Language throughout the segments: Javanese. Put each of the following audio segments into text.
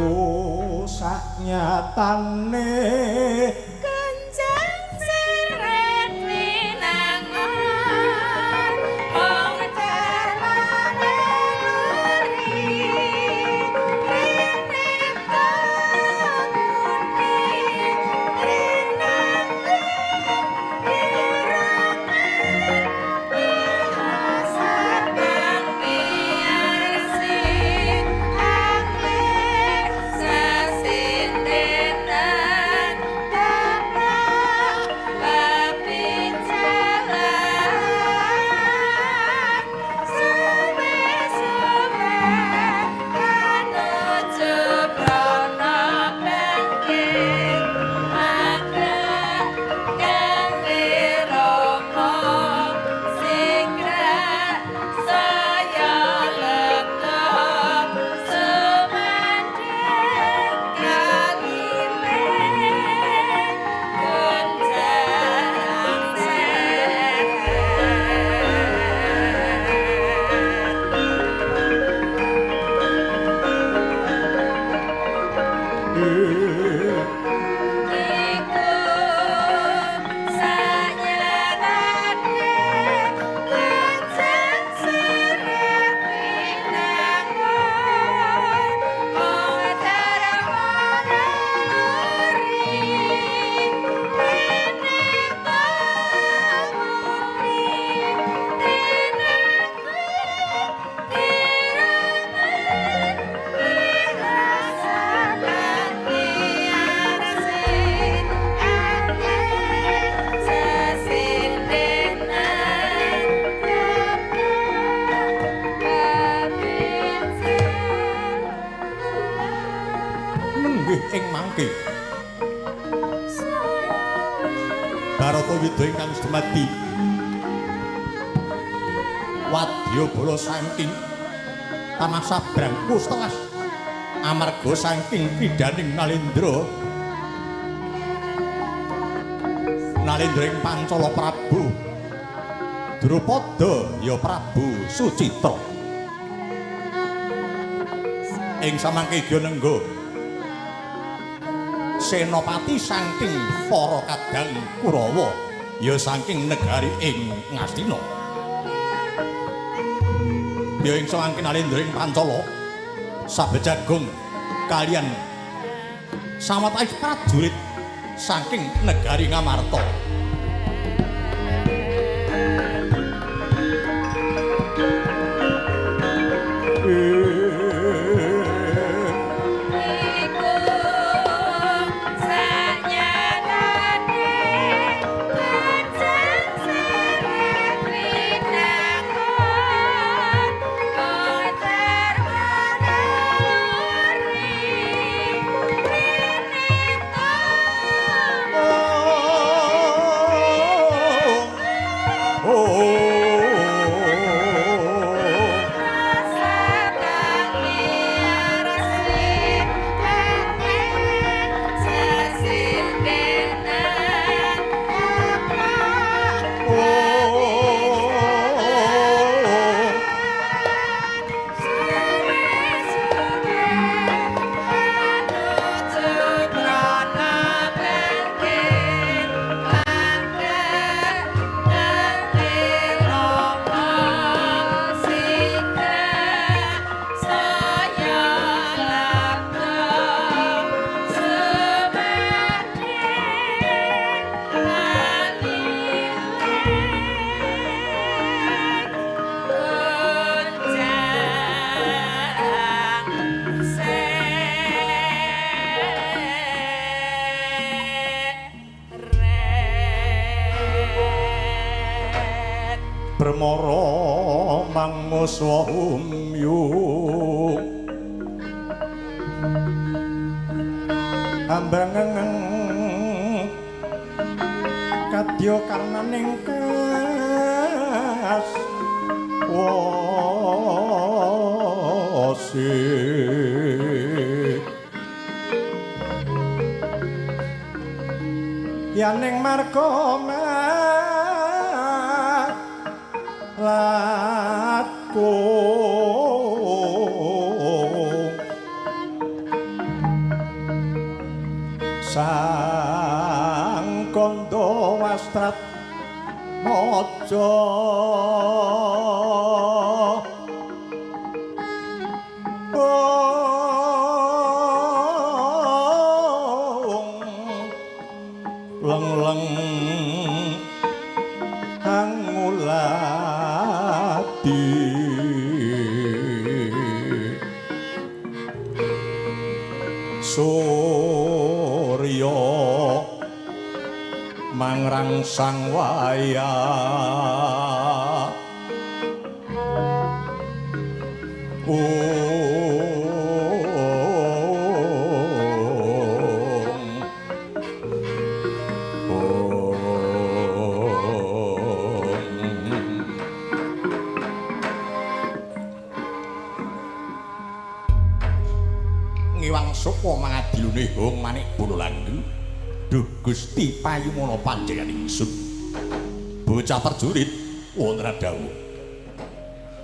Iku saknyatane Kenjang seret winangun wong darmane nuri rene pamuni rinangku diraman wirasatan wiyarsi anglir sesindenan taplak pepincalan suwe-suwe kanuju prana bangkit magrang kang wirama sigra saya lega sumandheng kalile gonjang seret. Iku sanyatane kenjang seret winangun wong darmane nuri rene pamuni tinangku diraman wirasatan wiyarsi anglir sesindenan taplak pepincalan. Nenggih ing mangke Baratayuda ingkang dumadi wadyabala saking tanah Sabrang Kustelas amarga saking kridhaning Nalendra Nalendra ing Pancala Prabu Drupada ya Prabu Sucitra ing samangke Gyanengga senopati saking para kadang Kurawa ya saking negari ing Ngastina ya ing samangke Nalendra ing Pancala sabejagung kalian sawetawis prajurit saking negari Ngamarta. Iku sanyatane kenjang seret winangun wong darmane nuri rene rasatan wiyarsi anglir sesindenan taplak pepincalan suwe-suwe kanuju prana bangkit mangkat wirama sigra saya labda sumandheng kalile gonjang seret. Bremara mangmuswa umyu ambangeng kadya karnaning kas wasi yaning marga laku Sang Kandha Wastrat Maja leng-leng angulati surya mangrangsang waya Ngiwang sukma mangadilune hong manik bolo langgeng. Duh Gusti payumana panjenengan ingsun. Bocah prajurit wonten dawuh.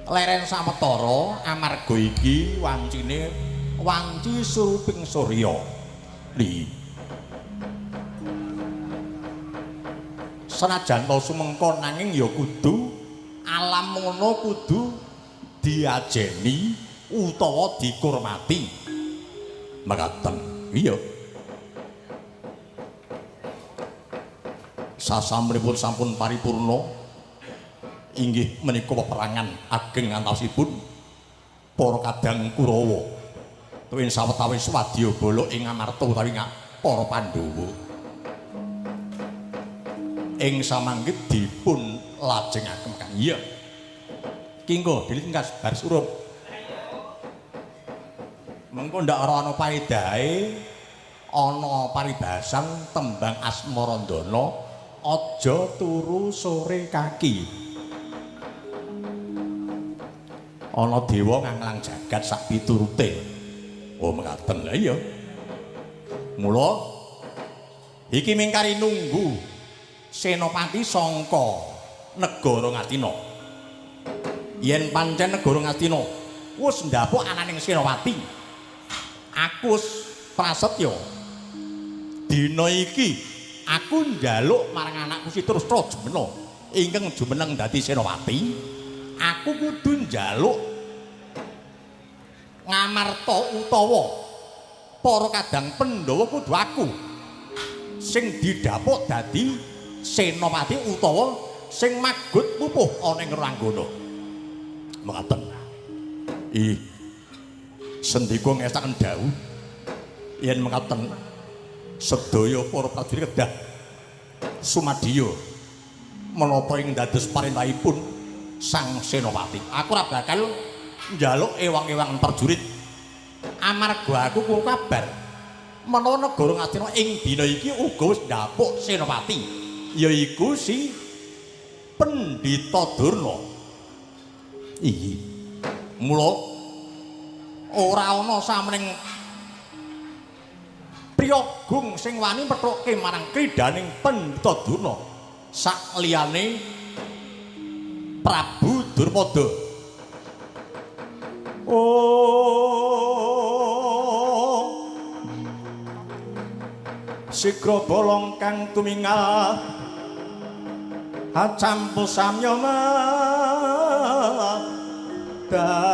Leren sawetara amarga iki wancine wanci suruping surya. Li. Senajan ta sumengko nanging ya kudu alam ngono kudu diajeni utawa dikurmati. Mekaten. Iya. Sasampunipun sampun paripurna inggih menika peperangan ageng antawisipun para kadang Kurawa tuwin sawetawis wadyabala ing Amarta utawi para Pandhawa. Ing samangke dipun lajengaken. Iya. Kingko dilingkas baris urip. Mengko ndak ora ana paedahe ana paribasan tembang Asmarandana aja turu sore kaki. Ana dewa nganglang jagat sak piturute. Oh mekaten. Lha iya. Mula iki mingkari nunggu senopati sangka negara Ngastina. Yen pancen negara Ngastina wis ndapuk ananing senopati, aku prasetya dina iki aku njaluk marang anakku si Trustra Jumena ingkang jumeneng dadi senopati. Aku kudu njaluk ngamarta utawa para kadang Pandhawa kudu aku sing didapuk dadi senopati utawa sing magut pupuh ana ing Ranggana. Mekaten. Ih. Sendika ngestaken dawuh yen mekaten sedaya para prajurit kedah sumadya menapa ing dados parentahipun Sang Senopati. Aku ora bakal njaluk ewang-ewangan prajurit amarga aku krungu kabar menawa negara Ngastina ing dina iki uga wis ndapuk senopati, yaiku si Pendhita Durna. Iki mula ora ana samening priyagung sing wani methuke marang kridhaning Pendhita Durna sak liyane Prabu Durpada. Oh, sigra bolong kang tumingal acampu samya dali.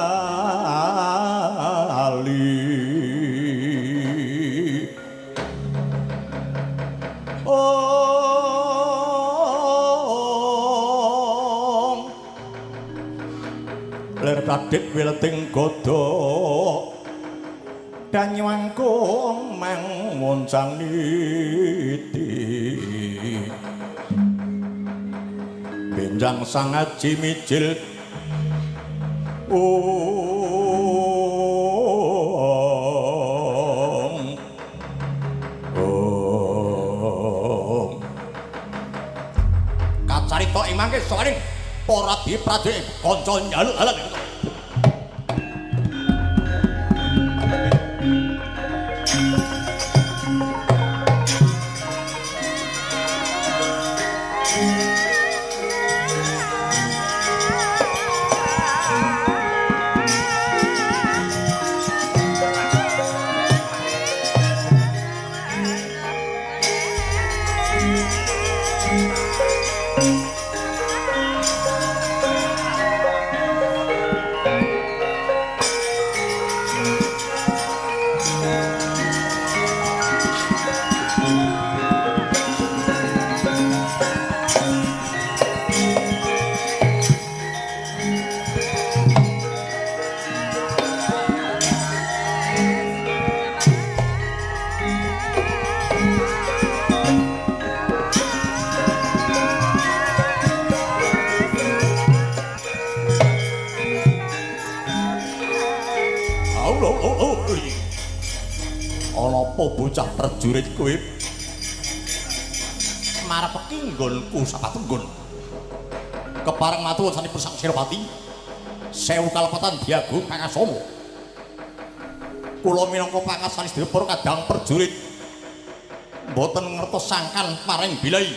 Oh, lir tadit wileting godha danyuangkung mang woncang niti benjang sang aji mijil. Om Om kacarita ing mangke saking para abdi prajurit kanca njaluk halan. Ana apa bocah prajurit kowe marepeki nggonku sapatenggon. Kepareng matur sanipun Sang Senopati. Sewu kalepatan Diagung Pangasomo. Kula minangka pangasan sedaya para kadang prajurit mboten ngertos sangkan paring bilai.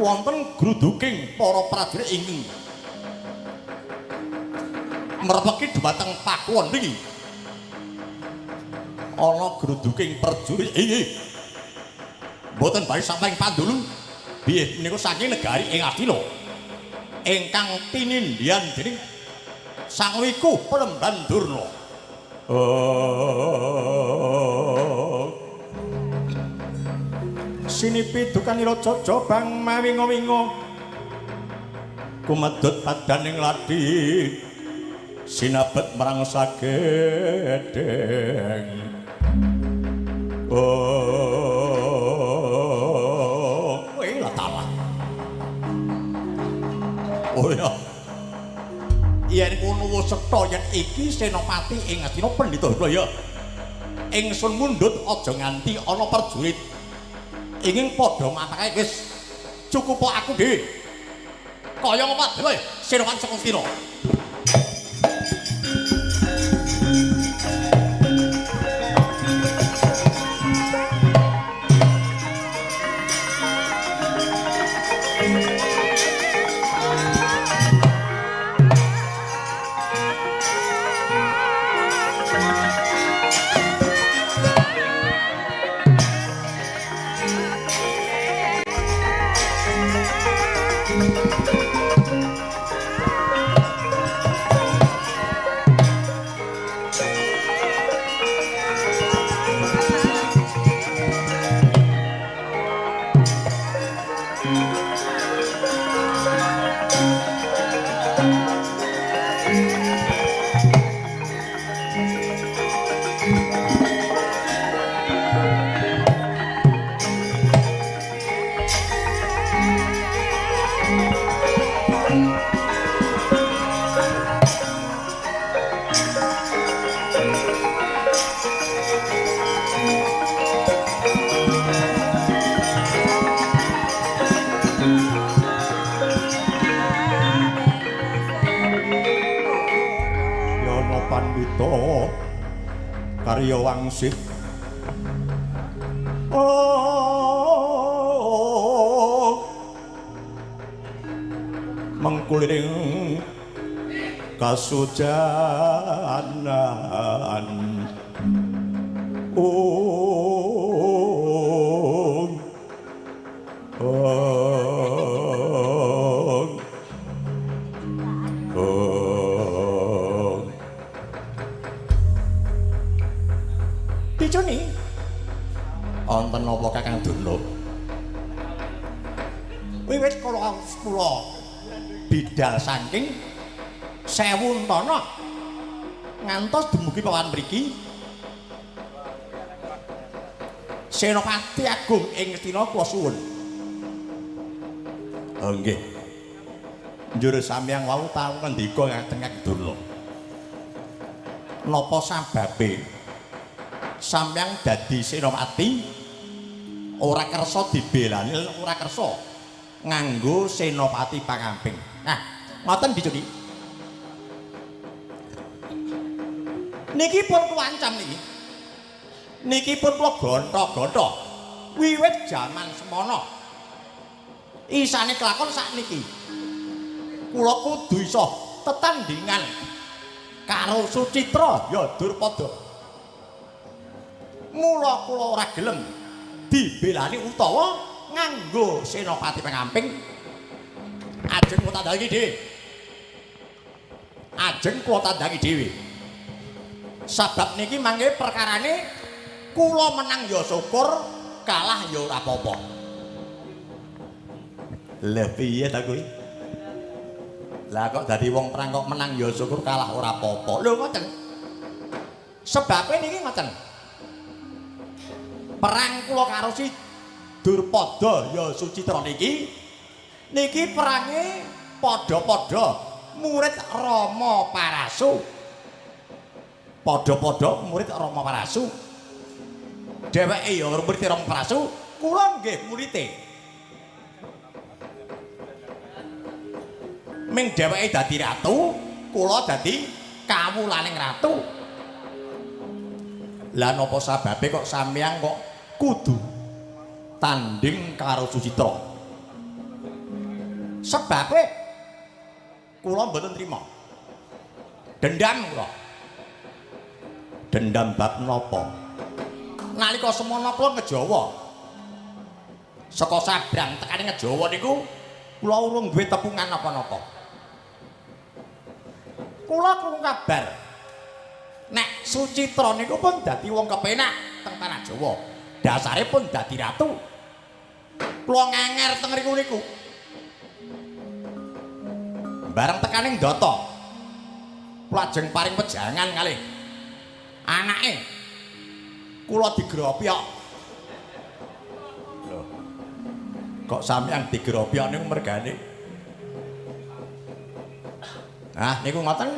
Wonten gruduking para prajurit ingkang merepeki dhumateng pakuwon niki. Ana gruduking prajurit inggih. Mboten bali samping pandulu. Bilih menika saking negari ing Astina. Ingkang tinindhian dening Sang Wiku Pelemban Durna. Sinipi dukanira jajabang mawinga-winga kumedhut padaning lathi sinabet marang sagedheng. Oh, la talah. Oh ya. Yen ngono wis cetha yen iki Senopati ing Astina Pandhita ya. Ingsun mundhut aja nganti ana prajurit ingin padha matake wis cukup aku dhewe. Kaya ngapa dhewe Senopati saka Astina. Yana Pandita karya wangsit. Oh, mengkuliring kasujanan. Oh, oh, oh. Dicuni. Wonten napa Kakang Durna? Wiwit kula kula bidal saking Sewuntana ngantos dumugi pawan mriki. Senopati Agung ing Ngastina kula suwun. Oh nggih. Njur samyang wau tau ngendika ngaten Kakang Durna. Napa sababe samyang dadi senopati ora kersa dibelani, ora kersa nganggo senopati pangamping. Nah, ngoten Dicuni. Niki pun kuwancam niki. Niki pun kula gonta-gonta wiwit jaman semono. Isane kelakon sakniki. Kula kudu iso tetandhingan karo Sucitra ya Durpada. Mula kula ora gelem dibelani utawa nganggo senopati pangamping. Ajeng kula tandhangi dhewe. Ajeng kula tandhangi dhewe. Sabab niki mangke perkarane kula menang ya syukur, kalah ya ora apa-apa. Lah piye ta kuwi? Lah kok dadi wong perang kok menang ya syukur, kalah ora apa-apa. Lho ngoten. Sebabe niki ngoten. Perang kula karo si Durpada ya Sucitra niki niki perange padha-padha murid Rama Parasu. Padha-padha murid Rama Parasu. Dheweke ya murid Rama Parasu, kula nggih murite. Ming dheweke dadi ratu, kula dadi kawulaning ratu. Lah napa sababe kok sampeyan kok kudu tanding karo Sucitra? Sebabe kula mboten trima. Dendam kula. Dendam bab napa? Nalika semana kula ngejawa. Saka Sabrang tekane ngejawa niku kula urung duwe tepungan napa-napa. Kula krungu kabar nek Sucitra niku pun dadi wong kepenak teng tanah Jawa. Dasare pun dadi ratu. Kula ngenger teng riku niku. Bareng tekaning Ndata. Kula ajeng paring wejangan kalih anake. Kula digeropyok. Lho. Kok sampeyan digeropyok niku mergane? Nah, niku ngoten.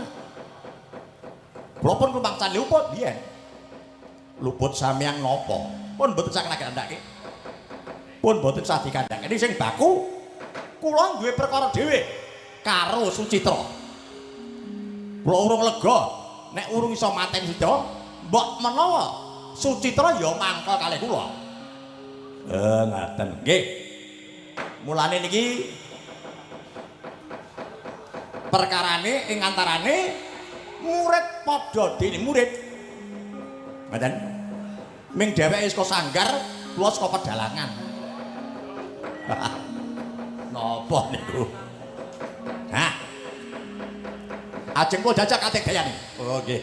Kula pun rumangsan luput biyen. Luput sampeyan napa? Pun mboten saged kandhake. Pun mboten sah dikandhake. Sing baku kula duwe perkara dhewe karo Sucitra. Kula urung lega nek urung iso mateni Sucitra, mbok menawa Sucitra ya mangkel kalih kula. Ngaten nggih. Mulane niki perkarane ing antarane murid padha dene murid. Ngaten. Ming dheweke saka sanggar, kula saka pedalangan. Napa niku? Hah. Ajeng kula jajak kategayane. Oh nggih.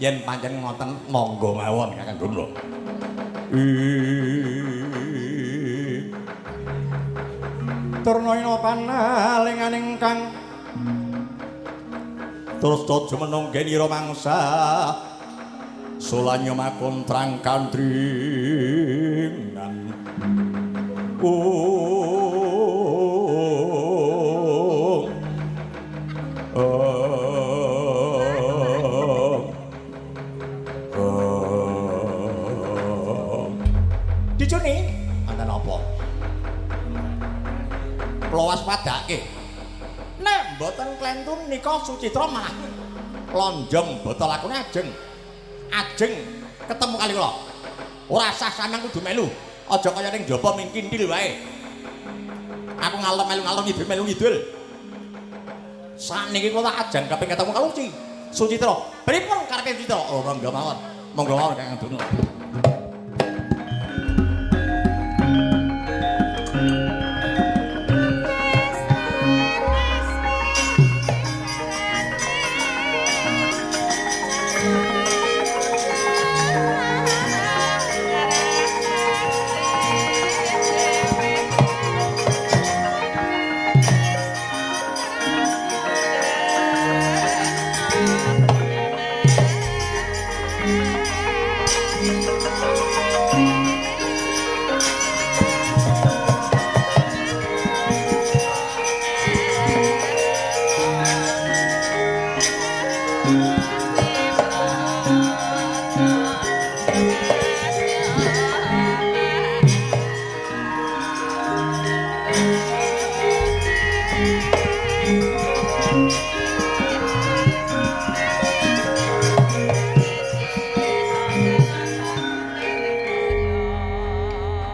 Yen pancen ngoten monggo mawon Kakang Durna. Turna ina panalinganing kang terus jumeneng genira mangsa solanya makontrang kandringan. Dicuni wonten apa? Kula waspadake. Nek mboten klentu nika Sucitra malah lonjong bata lakune ajeng. Ajeng ketemu kali kula. Ora sah sampeyan kudu melu. Aja kaya ning njaba ming kinthil wae. Aku ngalor melu ngalor ngidul melu ngidul. Sakniki kula tak ajeng kepengin ketemu karo Sucitra. Pripun karepe Sucitra? Oh, monggo mawon. Monggo mawon Kakang Durna.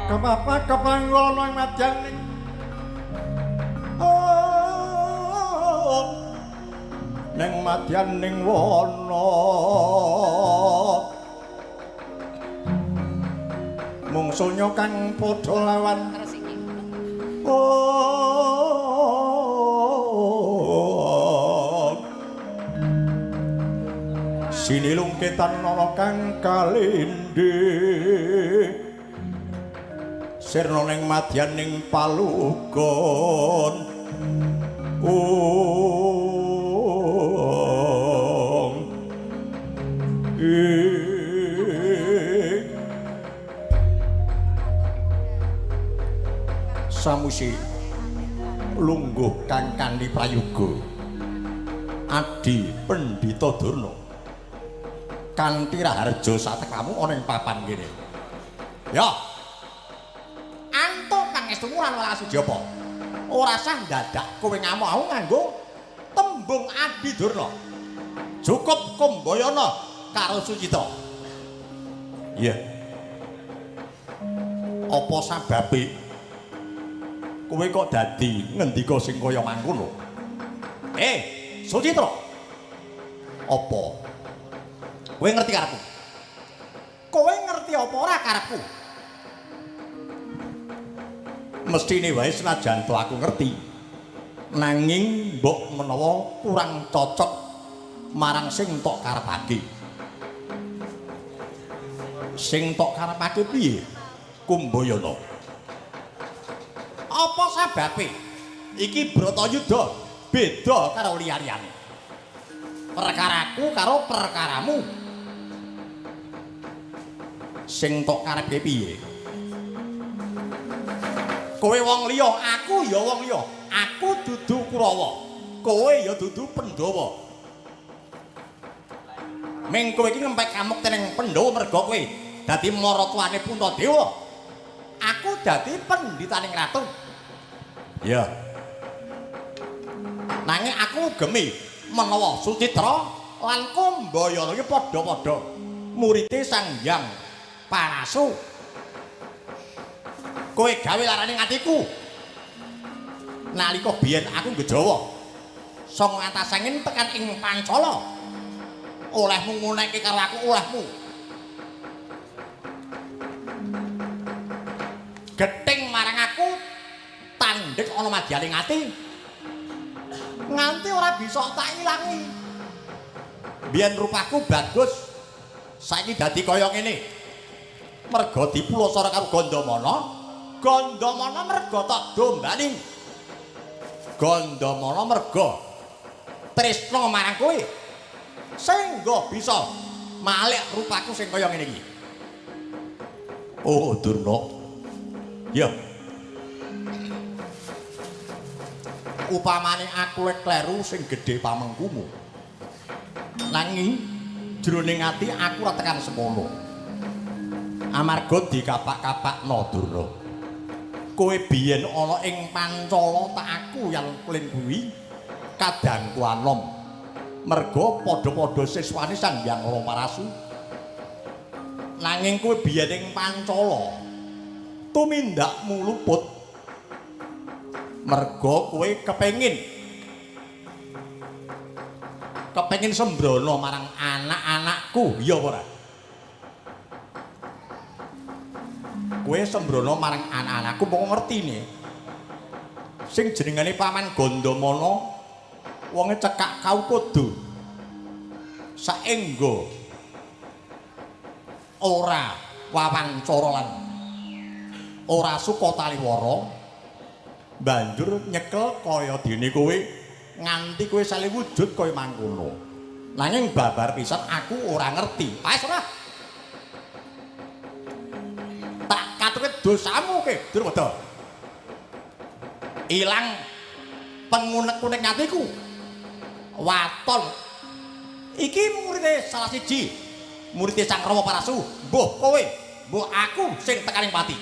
Kepapat kepanggul ana ing madyaning ning madyaning wana mungsunya kang padha lawan sinilungketan ana kang kalindih sirna ning madyaning palugon. Samusi lungguh kang kanthi prayoga Adi Pendhita Durna. Kanthi raharja satekamu ana ing papan kene. Ya. Antuk pangestumu ora welas siji apa? Ora sah dadak kowe ngamuk aku nganggo tembung Adidurna. Cukup Kumbayana karo Sucitra. Iya. Apa sababe kowe kok dadi ngendika sing kaya mangkono? Sucitra. Apa? Kowe ngerti karepku? Kowe ngerti apa ora karepku? Mestine wae senajan to aku ngerti. Nanging mbok menawa kurang cocok marang sing tok karepake. Sing tok karepake piye? Kumbayana. Apa sababe? Iki Bratayuda beda karo liya-liyane. Perkaraku karo perkaramu. Sing tok karepke piye? Kowe wong liya, aku ya wong liya. Aku dudu Kurawa, kowe ya dudu Pandhawa. Ming kowe iki ngempek kamuk dening Pandhawa merga kowe dadi maratuwane Puntadewa. Aku dadi pendhitaning ratu. Iya. Nanging aku gemi menawa Sucitra lan Kumbayana iki padha-padha murite Sang Hyang Parasu. Kowe gawe larane atiku. Nalika biyen aku nggejawa sanga atas angin tekan ing Pancala. Olehmu ngunekke karo aku olehmu. Gething marang aku tandhek ana madyaning ati. Nganti ora bisa tak ilangi. Biyen rupaku bagus, saiki dadi kaya ngene. Merga dipulasara karo Gandamana. Gandamana merga tak dombani. Gandamana merga tresna marang kowe. Sehingga bisa malik rupaku sing kaya ngene iki. Oh, Durna. Ya. Upamane aku lek kleru sing gedhe pamengkumu. Nanging jroning ati aku ora tekan semono. Amarga dikapak-kapakno Durna. Kowe biyen ana ing Pancala tak aku yang klin kuwi kadangku anom. Merga padha-padha siswane Sang Hyang Ramarasu. Nanging kowe biyen ing Pancala tumindakmu luput. Merga kowe kepengin sembrono marang anak-anakku, iya apa ora? Kowe sembrono marang anak-anakku mung ngertine. Sing jenengane Paman Gandamana wonge cekak kaukudu. Saengga ora wawancara lan ora suka taliwara, banjur nyekel kaya dene kowe nganti kowe sale wujud kaya mangkono. Nanging babar pisan aku ora ngerti. Wis ora. Tak katuke dosamu ke, Durwada. Ilang pengunek-unek atiku. Waton. Iki muride salah siji. Muride Sang Rama Parasu. Mbuh kowe, mbuh aku sing tekaning pati.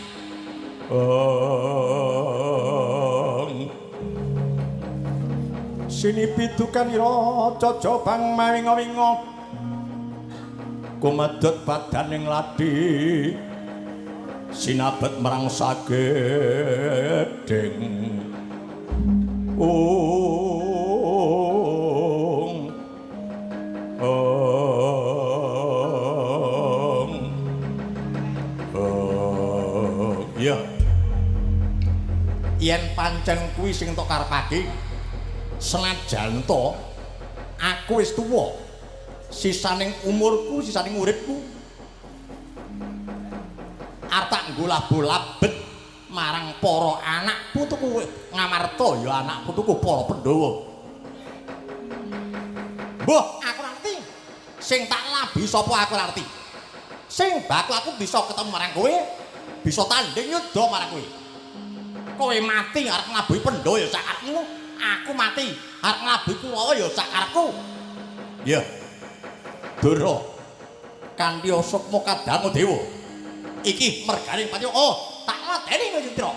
Sini pitukan ira cocobang mawinga-winga kumedhot badaning ladi sinabet marang sagedhing ung ung ung. Ya yen pancen kuwi sing tok karepake, senajan to aku wis tuwa, sisaning umurku, sisaning uripku arep tak nggo labo-labet marang para anak putuku Ngamarta, ya anak putuku para Pandhawa. Mbah, aku ora ngerti. Sing tak labi sapa aku ora ngerti. Sing bakal aku bisa ketemu marang kowe, bisa tanding yudha marang kowe. Kowe mati arep nglabuhi Pandhawa ya sakarepmu, aku mati arep nglabuhi Kurawa ya sakarepku. Ya. Dara. Kanthi sukma kadang dewa. Iki mergane pati oh, tak lateni kowe Sucitra.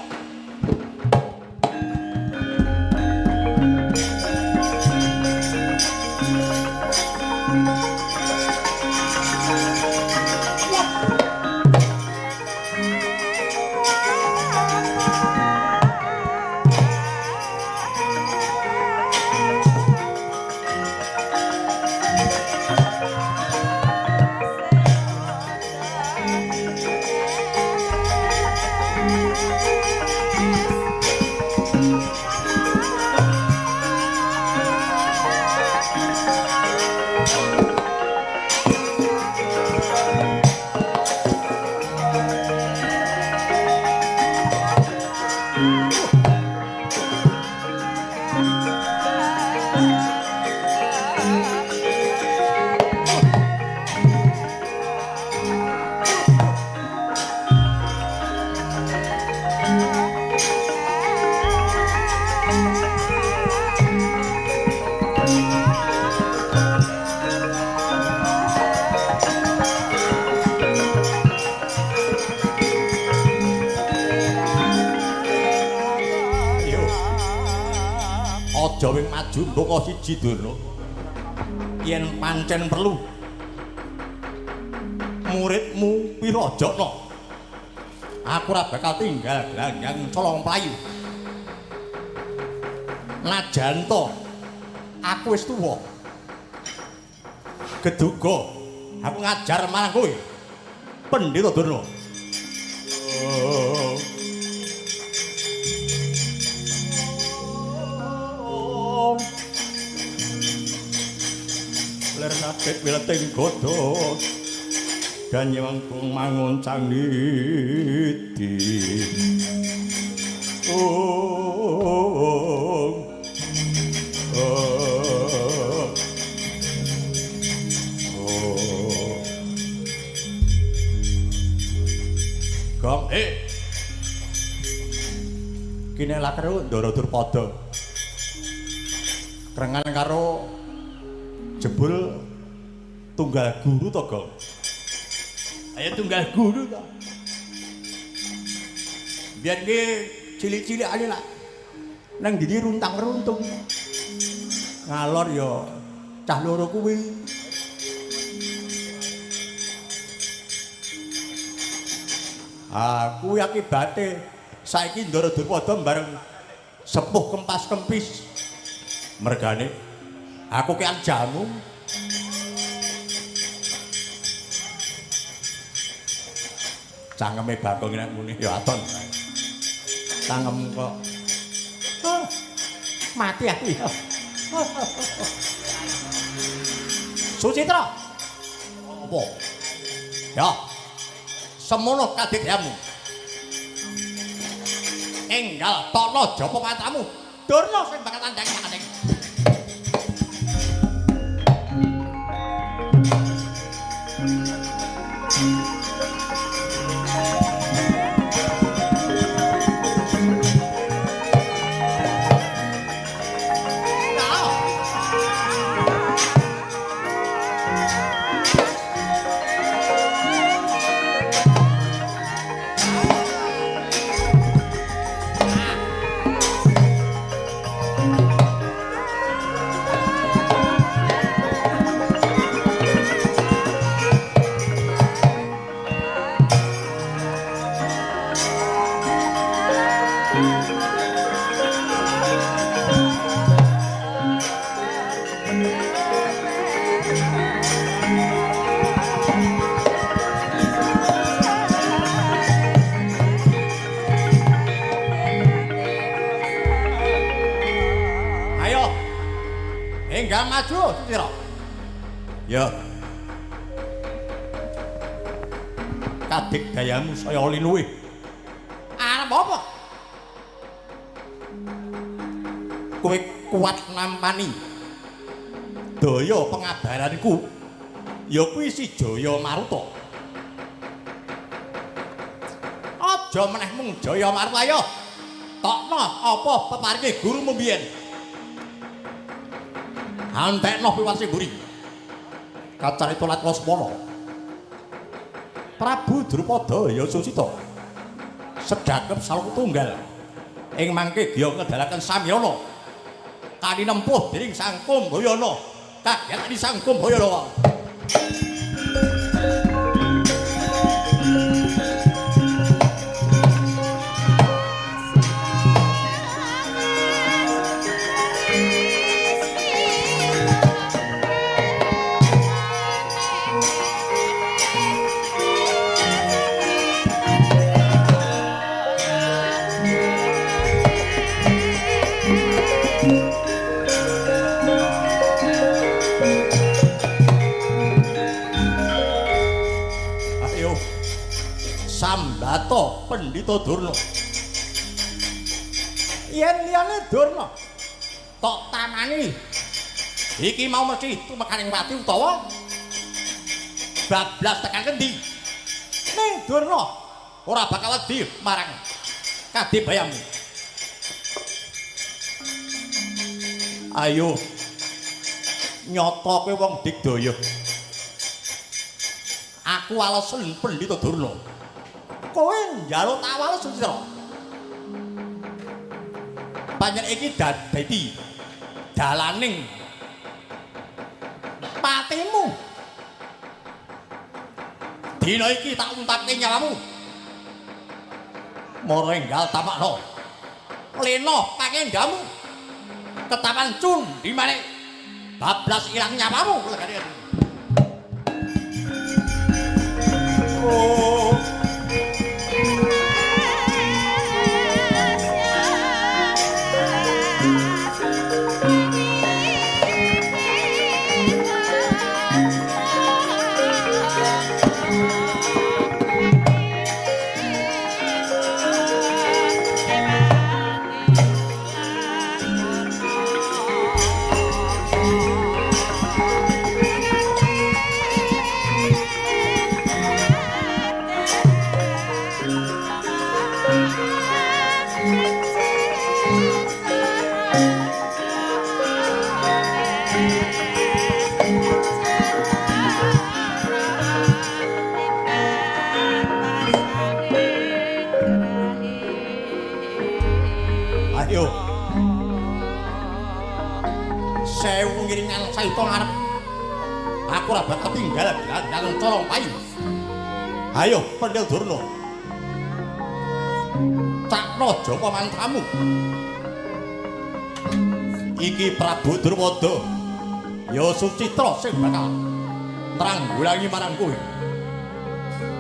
Yo. Aja wing maju mboko siji Durna. Yen pancen perlu muridmu Wirajana. Aku ora bakal tinggal glanggang colong mlayu. Najan to aku wis tuwa. Geduga aku ngajar marang kowe. Pendhita Durna. Ler nabet wileting godha dan nyewangkung mangun canggiti. Oh, oh, oh. Gong, Kine lakeru Ndara Durpada. Krengan karo jebul tunggal guru to, Gong? Ayo tunggal guru to. Biyen ki cilik-cilikane lak nang ndi runtang-runtung. Ngalor ya cah loro kuwi. Ah, kuwi akibate saiki Ndara Durpada bareng sepuh kempas-kempis. Mergane aku kean jamu. Cangkeme Bagong nek muni ya aton. Cangkem kok. Ah, mati aku ya. Sucitra. Apa? Ya. Semono kadigyamu. Enggal tokno japa matamu. Durna sing bakal tandang tanding. Ayo. Enggal maju, Sucitra. Ya. Kadik dayamu saya linuwih. Arep apa? Kowe kuat nampani daya pengabaranku. Ya kuwi si Jaya Maruta. Aja meneh mung Jaya Maruta ayo. Tokno apa peparinge gurumu biyen. Antekno piwase mburi. Kacarita Lat Lesmana. Prabu Drupada ya Sucita sedhakep saloko tunggal ing mangke gya ngedalaken Samirana kalinempuh dening Sang Kumbayana kaget Sang Kumbayana. Ayo sambata Pendhita Durna. Yen liyane Durna tok tamani iki mau mesti tumekaning pati utawa bablas tekan kendi. Ning Durna ora bakal wedi marang kadibayamu. Ayo nyata kowe wong digdaya. Aku alesen Pendhita Durna. Kowe njaluk tak wales Sucitra. Pancen iki dadi dalaning patimu. Dina iki tak untapke nyawamu. Mara enggal tamakno. Lena pangendamu. Ketapan cundi manik. Bablas ilang nyawamu. Oh. Ayo. Sewu ngiringan saita ngarep. Aku ora bakal tinggal dalan corong payu. Ayo Pendhil Durna. Cakna japa mantramu. Iki Prabu Drupada ya Sucitra sing bakal nranggulangi marang kowe.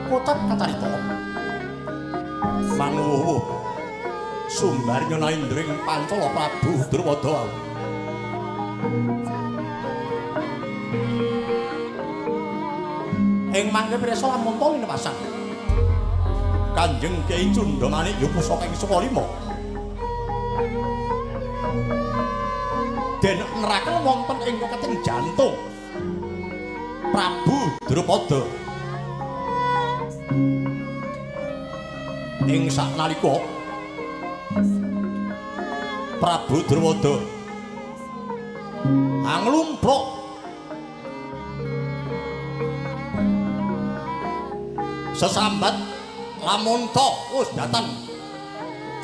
Kocap kacarita. Manuwuh sumbarnya indring pancala Prabu Drupada. Ing mangke pirsa lamun ta linepasan. Kanjeng Kyai Cundamanik ya pusaka ing Sukalima. Den neraken wonten ing keketing jantung Prabu Drupada. Ing saknalika Prabu Drupada anglumpruk sesambat lamunta wis datan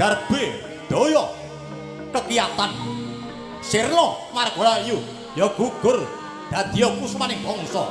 darbe daya kekiyatan sirna margalayu ya gugur dadi kusumaning bangsa.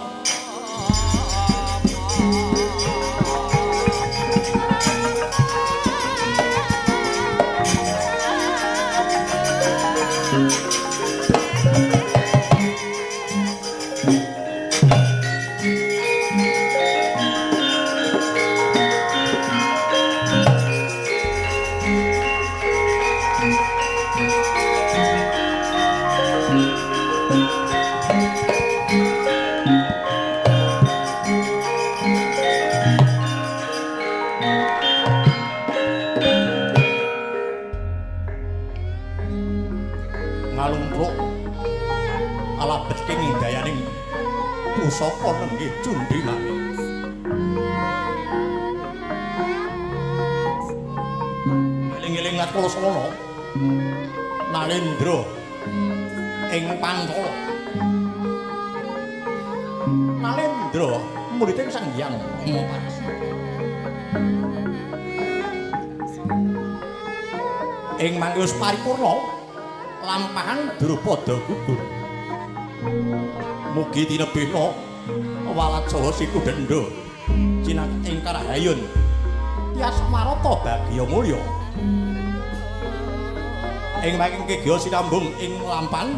Ngalumpruk alabet kenging dayaning pusaka nenggih Cundhi Manik. Eling-eling Latkala Swana Nalendra ing Pancala. Nalendra Pamuriting Sang Hyang Maha. Ing mangke wis paripurna lampahan Drupada gugur. Mugi tinebihna walat saha siku denda cinak ing karahayun tias marata bagya mulya. Ing mangke kegya sinambung ing lampahan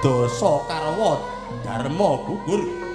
dasa karwa dharma gugur.